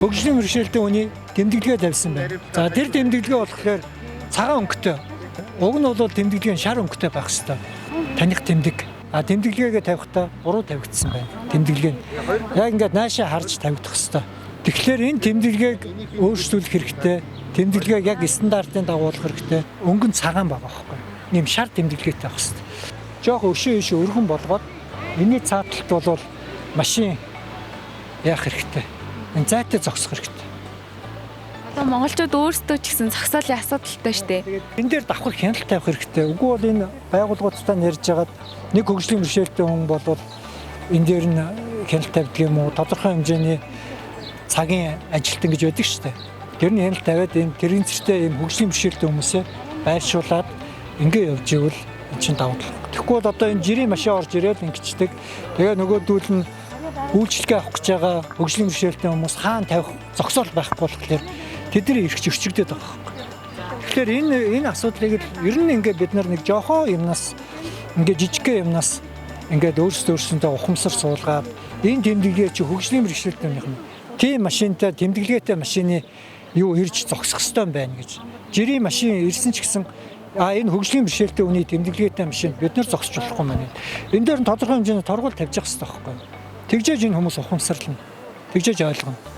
Хөгжлийн бэрхшээлтэй хүний тэмдэглэгээ тавьсан байна. За, тэр тэмдэглэгээ болохоор цагаан өнгөтэй. Уг нь бол тэмдэглэгээ нь шар өнгөтэй байх ёстой. Таних тэмдэг. А тэмдэглэгээгээ тавихтаа буруу тавигдсан байна. Тэмдэглэгээ нь. Яг ингээд наашаа харж тавигдах ёстой. Тэгэхээр энэ тэмдэглэгээг өөрчлөх хэрэгтэй. Тэмдэглэгээг яг стандартын дагуу болох хэрэгтэй. Өнгө нь цагаан байгаа байхгүй. Ийм шар тэмдэглэгээтэй байх ёстой. Жохо өшөө өшөө өргөн болгоод энэний цааталт бол машин яах хэрэгтэй. Энэ зайтай зогсох хэрэгтэй. Одоо монголчууд өөрсдөө ч гэсэн зогсоолын асуудалтай штэ. Тэгээд энэ дээр давхар хяналт тавих хэрэгтэй. Үгүй бол энэ байгууллагуудтай нь ярьж хагаад нэг хөгжлийн бэрхшээлтэй хүн бол энэ дээр нь хяналт тавьдаг юм уу? Тодорхой хэмжээний цагийн ажилтан гэж байдаг шүү дээ. Тэр нь хяналт тавиад энэ тэрэн зэртэй ийм хөгжлийн бэрхшээлтэй хүмүүсээ байршуулад ингэ явж ивэл энэ чинь давуу тал. Тэгэхгүй бол одоо энэ жирийн машин орж ирээд ингэчдэг. Тэгээ нөгөөдүүл нь үйлчлэгээ авах гэж байгаа хөгжлийн бэрхшээлтэй хүмүүс хаана тавих зогсоол байхгүй болохоор тэдний эрх зөрчигдөд байгаа байхгүй. Тэгэхээр энэ асуудлыг л ер нь ингээд бид нар нэг жоохоо юмнаас ингээд жижигхэн юмнаас ингээд өөрсдөө өөрсөндөө ухамсар суулгаад энэ тэмдэглэгээ чи хөгжлийн бэрхшээлтэй юм нь тийм машинтай тэмдэглэгээтэй машины юу ирж зогсох ёстой юм байна гэж. Жирийн машин ирсэн ч гэсэн а энэ хөгжлийн бэрхшээлтэй хүний тэмдэглэгээтэй машин бид нар зогсож болохгүй маань. Энэ дээр нь тодорхой хэмжээний торгуул тавьж явах ёстой байхгүй. Тэгжээж энэ хүмүүс ухамсарлана. Тэгжээж ойлгоно.